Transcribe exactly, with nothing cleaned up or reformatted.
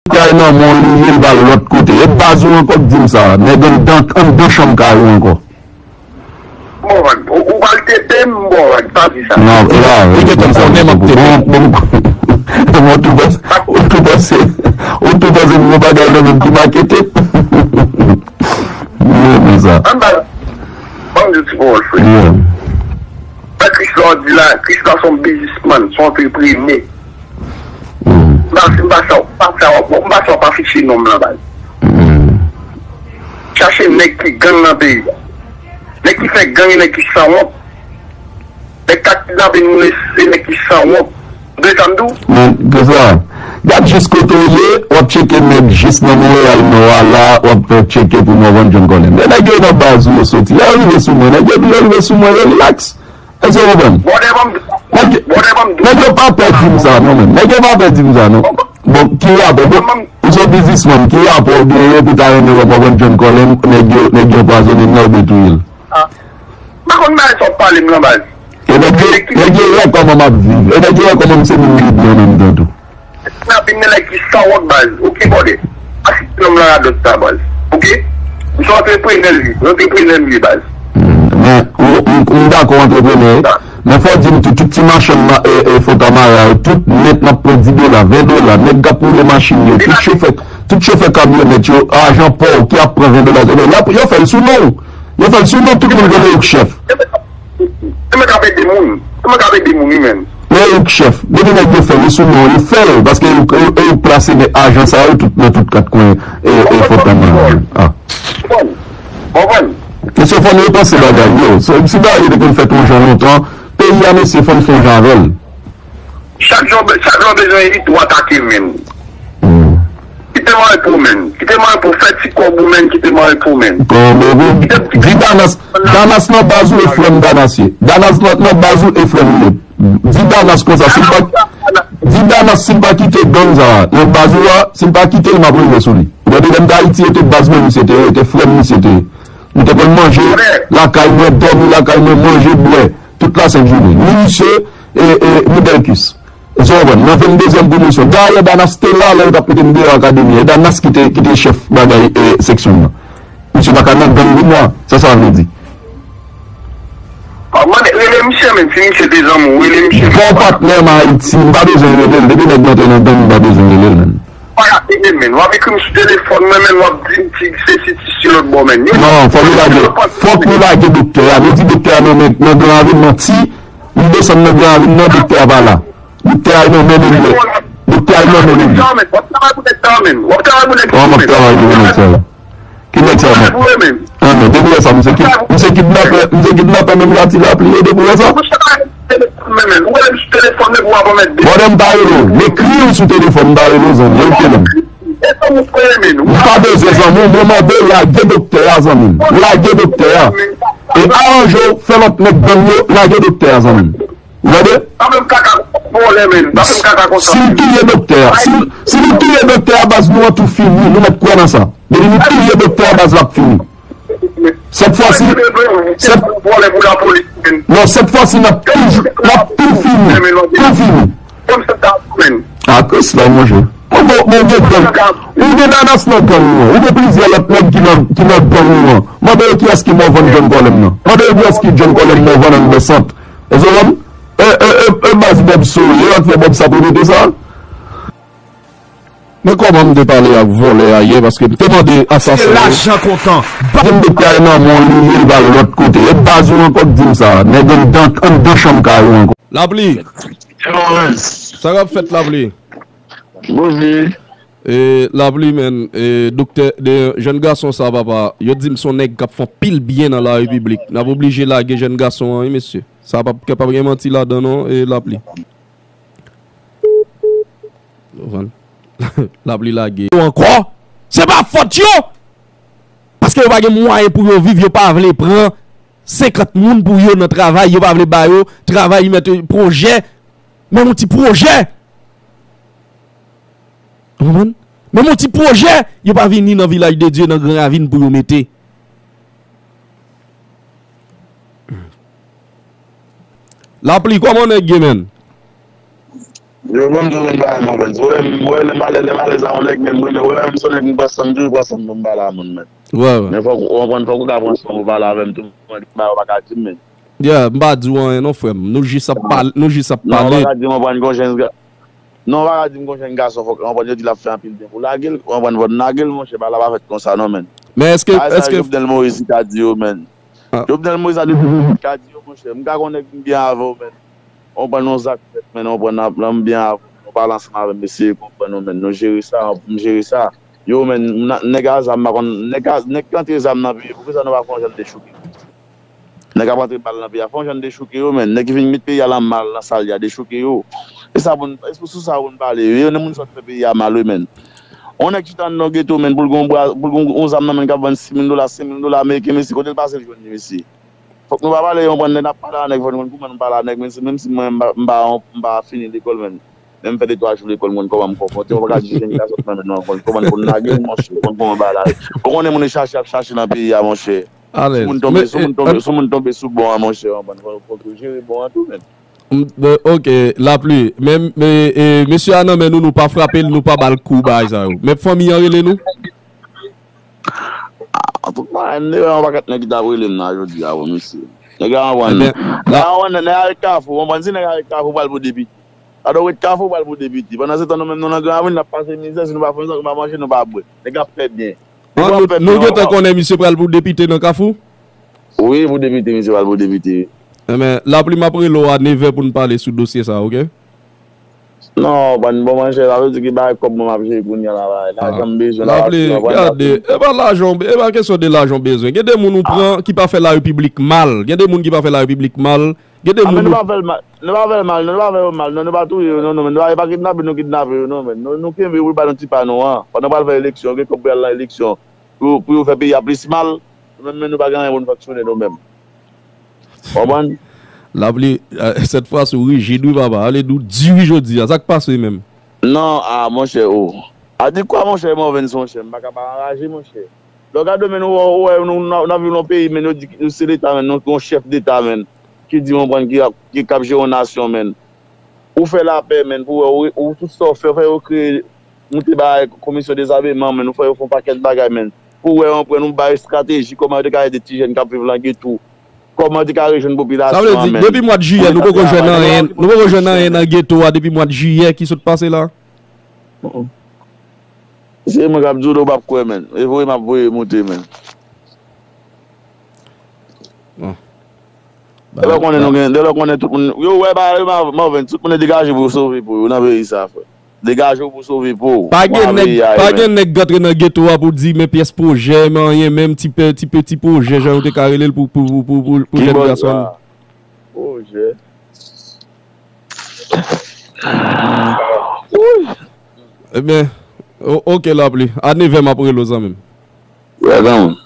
Kay nan men w li ye, l pa lòt kote. E baz ou ankò k di m sa. Nèg anndan, anndan chanm kay ou ankò. Bon, ou, ou pral tete m, bon, pa di sa. Non, e la, li gentan konnen m ap tete. Bon, bon, bon, ou tou panse, ou tou panse, ou tou panse m gon bagay nan men m ki makete. Li renmen sa. Ann ba, ban m di ti pawòl, frè. Yeah. Sa Chris la di la, Chris la se yon biznismann, se yon antreprenè. M pa, m pa sa, m pa sa, m pa sa, w ap afiche non m lan, baz. Chache nèg ki gang nan peyi a. Nèg ki fè gang e nèg ki sanwont. Nèg k ap kidnape moun e se nèg ki sanwont. Ou tande sa m di w? Men, ke sa? Gad jis kote w ye, w ap tcheke nèg jis nan Monreyal Nò a la, w ap tcheke pou Morvan John Colem. E nèg yo nan baz ou yo soti. Lè yo rive sou mwen, nèg yo, lè yo rive sou mwen, yo rilaks. Èske w konprann? Bòdè ban m, bòdè ban m. Nèg yo pa pè di m sa non, menm. Nèg yo pa pè di m sa non. Bon, ki rapò? Bon, ou se yon biznismann, ki rapò w genyen pou ta renmen wè Morvan John Colem, nèg yo, nèg yo anpwazonnen l la oubyen touye l? M pa konn bagay sa w ap pale m lan, baz. E nèg yo, nèg yo wè kòman m ap viv. E nèg yo wè kòman m se moun ki byen an menm tan tou. N ap vin nan nèg ki sanwont, baz. Oke, bòdè. Achte nonm lan radòt sa, baz. Oke? M se yon antreprenè, li. Yon antreprenè m ye, baz. Men, ou, ou, m dakò antreprenè. Men fò w di m tou, tout ti machann ma, e, e, Fontamara yo, tout nèt n ap pran dis dola, ven dola, nèg k ap woule machin yo, tout chofè, tout chofè kamyonèt yo, ajan pò ki ap pran ven dola, ven dola, yo fè l sou non w. Yo fè l sou non tout moun konnen ou k chèf. Se mwen k ap ede moun. Se mwen k ap ede moun, wi, menm. Men ou k chèf. Depi nèg yo fè l, li sou non, li fè l. Paske ou, ou, ou plase nèg ajan sa yo tout nan tout kat kwen e, e Fontamara. Ah. Konprann? Konprann? Mesye, fò n repanse bagay yo. Si, si bagay yo te konn fèt yon jan lontan, peyi a, mesye, fò n fè yon jan avè l. Chak jou, chak jou w bezwen elit, w atake menm. Kite mwen pou menm. Kite mwen pou fè ti kòb ou menm, kite mwen pou menm. Kòb ou. Di Danas, Danas nan baz ou e frè m Danas ye. Danas nan, nan baz ou e frè m li ye. Di Danas konsa, si l pa, di Danas si l pa kite gang sa a, nan baz ou a, si l pa kite l, m ap rive sou li. Ou tande lè m te Ayiti, e te baz mwen misye te ye, e te frè m misye te ye. Nou te konn manje lakay mwen, dòmi lakay mwen, manje, bwè, tout lasent jounen. Ni misye, e, e, ni Bèlkis. Èske w konprann? Nan venndezyèm pwomosyon. Dayè, Danas te la, lè yo t ap mete m deyò akademi a. E Danas ki te, ki te chèf bagay, e, seksyon nan. Misye pa ka nan gang pou mwa. Sa sa vle di? Mande, rele misye, menm, si misye te zanmi w, rele misye. Bon patnè m Ayiti, m pa bezwen rele l. Depi nèg yo antre nan gang, m pa bezwen rele l, menm. Pa ka ede, menm. W ap ekri m sou telefòn, mwen menm, w ap di m ti sesi, ti si lòt bò, menm. Non, fò nou lage, fòk nou lage doktè a. Nou di doktè a nan men, nan Gran Ravin, manti, li desann nan Gran Ravin, nan doktè a pa la. Doktè a nan men li ye. Doktè a nan men li ye. W ap travay pou nèg sa, menm. W ap travay pou nèg sa, menm. Ki nèg sa, non? Ah, non, depi lè sa, misye ki, misye kidnapè, misye kidnapè menm la, ti Lapli, e depi lè sa. Bòdè, m pa rele w. M ekri w sou telefòn, m pa rele w, zanmi. Oke, zanmi. M pa bezwen zanmi w, mwen mande w lage doktè a, zanmi m. Lage doktè a. E aranje w, fè lòt nèg gang yo, lage doktè a, zanmi m. Ou tande? Pa fè m kaka vòlè, menm. Pa fè m kaka konsa. Si l touye doktè a, si, si li touye doktè a, baz nou an tou fini. Nou mèt kwè nan sa. Depi nou touye doktè a, baz l ap fini. Sèt fwa si, sèt, non, sèt fwa si n ap toujou, n ap tou fini. Tou fini. A Kris la, monchè. Ou gen, ou gen gang. Ou gen Danas nan gang ou an. Ou gen plizyè lòt nèg ki nan, ki nan gang ou an. Mande yo kiyès ki Morvan John Colem nan. Mande yo kiyès ki John Colem Morvan nan Bèsant. Èske w konprann? E, e, e, e baz Bob Sore, yo t fè Bob sa pou mete sa. Men kòman m te pale ak vòlè a yè, paske m te mande asasen yo. Se lajan kontan. Di m doktè a nan men w li ye, l pa lòt kote. E baz ou ankò k di m sa. Nèg anndan, anndan chanm kay ou ankò. Lapli. Sa k ap fèt, Lapli? Bonjou. E, Lapli, menm, e, doktè, de, jèn gason sa, papa, yo di m se yon nèg k ap fè anpil byen nan la repiblik. N ap oblije lage jèn gason an, wi, mesye. Sa p ap, p ap gen manti ladan, non, e, Lapli. Ou konprann? Lapli lage. Yo ankò, se pa fòt yo! Paske yo pa gen mwayen pou yo viv, yo pa vle pran senkant moun pou yo nan travay, yo pa vle ba yo travay, yo mete pwojè, menm yon ti pwoje. Ou konprann? Menm yon ti pwojè, yo pa vini nan Vilaj de Dye, nan Gran Ravin pou yo mete. Lapli, kòman nèg ye, menm? Yo, ban m di w menm bagay, mon frè. Ou wè, m, ou wè, lè m alèz, lè m alèz a yon nèg, menm, ou wè, m se yon nèg, m pran san m, toujou pran san m pou m pale a moun, menn. Wè, wè. Men fòk, ou konprann, fòk ou ka pran san w pou pale avè m tou, mwen, bagay ou pa ka di m, menn. Yeah, m pa di w anyen non, frè m. Nou jis ap pale, nou jis ap pale. Non, ou pa ka di m, ou konprann, gon jèn ga-, non, ou pa ka di m, gon jèn gason, fòk, ou konprann, yo di l ap fè anpil byen pou lage l, ou konprann, fòk n lage l, monchè, bagay la pa fèt konsa, non, menn. Men èske, bagay sa yo èske Jovenel Moïse ka di yo, menn. Ah. Jovenel Moïse a depi ka di yo, monchè, m ka konnen m byen avè w, menn. Ou konprann, yon zak fèt, menn, ou konprann, ap, m byen avè w, nou pale ansanm avè m, eseye konprann nou, menn, nou jere sa, m jere sa. Yo, menn, na-, nèg a zam, m pa konn, nèg a, nèg ki antre zam nan peyi, poukisa nou pa fè yon jan de chouke? Nèg ap antre bal nan peyi a, fè yon jan de chouke yo, menn. Nèg ki vin met peyi a nan mal, nan sa l ye a, dechouke yo. E sa pou n, e sou, sou sa pou n pale, wi. Yo, moun sot fè peyi a mal, wi, menn. On nèg chita anndan yon geto, menn, pou l gen yon bra, pou l gen yon zam nan men l k ap vann sis mil dola, senk mil dola ameriken, mesye, kote l pase l jwenn li, mesye? Fòk nou pa pale, yon prann lè n ap pale a nèg, fòk nou konn kouman nou pale a nèg, menn, menm si mwen m pa, m pa, m pa fini lekòl, menn. Men m fè de twa jou lekòl, m konn kòman m konfwonte, ou pa ka di jèn gason nan men nou, konn kòman pou n lage l, monchè, konn kòman bagay la. Ou konnen moun chache ap chache nan peyi a, monchè. Sou moun tonbe, sou moun tonbe, sou moun tonbe sou bon an, monchè, ou konprann, fòk, fòk yo jere bon an tou, menn. M, e, ok, Lapli. Men, men, e, mesye a nan men nou, nou pa frape l, nou pa ba l kou bagay sa yo. Men fanmi an rele nou. Ah, an tout mwayen, m te wè yon pakèt nèg ki t ap rele m nan jodi a, bon, mesye. Nèg la anvan, nèg la anvan, nèg la ret Kafou, ou konprann, si nèg la ret Kafou, pral pou depite. Sa dwe ret Kafou, pral pou depite. Pandan se tan, nou menm, nou nan Gran Ravin, n ap pase mizè, si nou pa fè anyen, nou pa manje, nou pa bwè. Nèg la ap fè byen. Nèg la ap fè byen. Nou gentan konnen misye pral pou depite nan Kafou? Wi, pou depite, misye pral pou depite, wi. Enben, Lapli, m ap rele w a nevè pou n pale sou dosye sa, ok? Non, bann bon manchè, sa vle di ki bagay kòb mwen m ap jere kounye a la, bagay lajan m bezwen la, Lapli, gade, e pa lajan, e pa kesyon de lajan w bezwen. Gen de moun ou pran ki pa fè larepiblik mal. Gen de moun ki pa fè larepiblik mal. Gen de moun nou pa fè l mal, nou pa fè l mal, non, nou pa fè yo mal, non, nou pa touye yo, non, non, men nou pa, e pa kidnape nou kidnape yo, non, men nou, nou kenbe yo pou yo ba nou ti pa nou an. Pandan pral fè eleksyon, gen kòb pou y al nan eleksyon. Pou, pou yo fè peyi a plis mal, nou menm, men nou pa gen anyen pou nou faksyone nou menm. Konprann? Lapli, eh, cette fois ou rijid wi papa, ale nou di wi jodi a, sa k pase menm? Non, ah, monchè, oh. A di kwa, monchè, Morvens, monchè, m pa ka pa anraje, monchè. Lè w gade, men, ou wè, ou wè, nou, nou, nou viv nan yon peyi, men, yo di nou se Leta, men, nou, yon chèf deta, men, ki di, konprann, ki, ki k ap jere yon nasyon, men. Ou fè lapè, men, pou wè, ou, ou tout sa w fè, ou fè yo kreye, moute bagay, komisyon dezameman, men, ou fè yo fè yon pakèt bagay, men. Pou wè, konprann, ou bay estrateji, kòman yo te ka ede ti jèn k ap viv nan geto, kòman yo te ka rejwenn popilasyon an, men. Sa vle di, depi mwa jiyè, nou poko jwenn anyen, nou poko jwenn anyen nan geto a, depi mwa jiyè ki sot pase la? Se mwen k ap di w, ou p ap kwè, menn. E voye m ap voye moute, menn. Bon. Dèlè w konnen nou gen, dèlè w konnen tout moun, yo wè bagay yo, Morvens, tout moun degaje pou yo sove po yo nan peyi sa, frè. Degaje w pou sove po w. Pa gen nèg, pa gen nèg k antre nan geto a pou di, men pyès pwojè, men anyen, menm ti pe-, ti peti pwojè, jan yo te ka rele l pou, pou, pou, pou, pou, pou jèn gason. Pwojè. Ebyen, o-, ok, Lapli. A nevè m ap rele w, zanmi m. Wè, zanmi m.